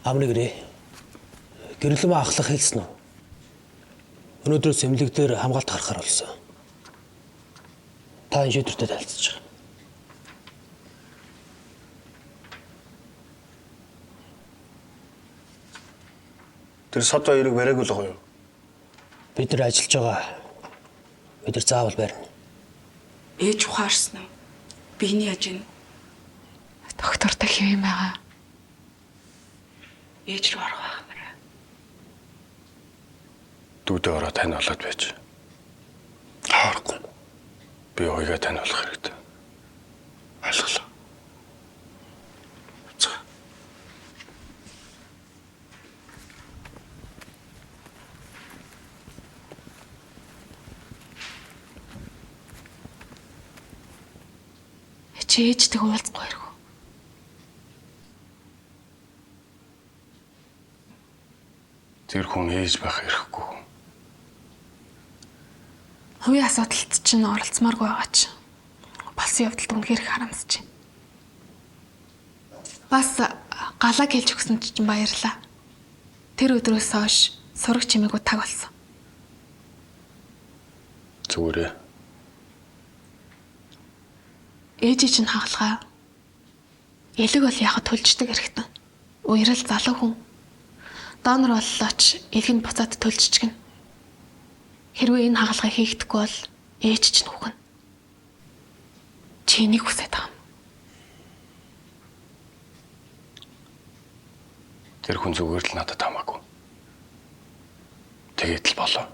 Амны гэрээ. Гэрлэмээ ахлах хэлсэн үү? Өнөөдрөөс эмнэлэг дээр хамгаалт харахаар болсон. Та энэ шийдвэртэй танилцж байгаа. Тэр сод хоёрыг бариагүй л байгаа юу? Бид нар ажиллаж байгаа. Бид нар заавал барина. Ээж ухаарсан уу? Би энэ яаж ийн? Доктортой хэв юм байгаа. Ээж рүү орох байх мэрэ. Дүүдээ ороо тань болоод байж. Хаарахгүй. Би уйгаа тань болох хэрэгтэй. Ойлголоо. Цаа. Чи ээжтэйг уулзахгүй хэрэг үү? Тэр хүн ээж байх эрхгүй. Хувийн асуудалд чинь оролцмооргүй байгаа чи. Болсон явдалд үнэхээр их харамсаж байна. Бас галаа хэлж өгсөн чинь баярлаа. Тэр өдрөөс хойш сураг чимээгүй таг болсон. Зүгээрээ. Ээжий чинь хагалгаа. Элэг бол яхад төлждөг эрхтэн. Уярал залуу хүн. Донор боллоо ч элэг нь буцаад төлжчихгэн. Хэрвээ энэ хагалгаа хийгдэхгүй бол ээж чинь үхнэ. Чи энийг хүсэж байгаа юм. Тэр хүн зүгээр л надад хамаагүй. Тэгээд л болоо.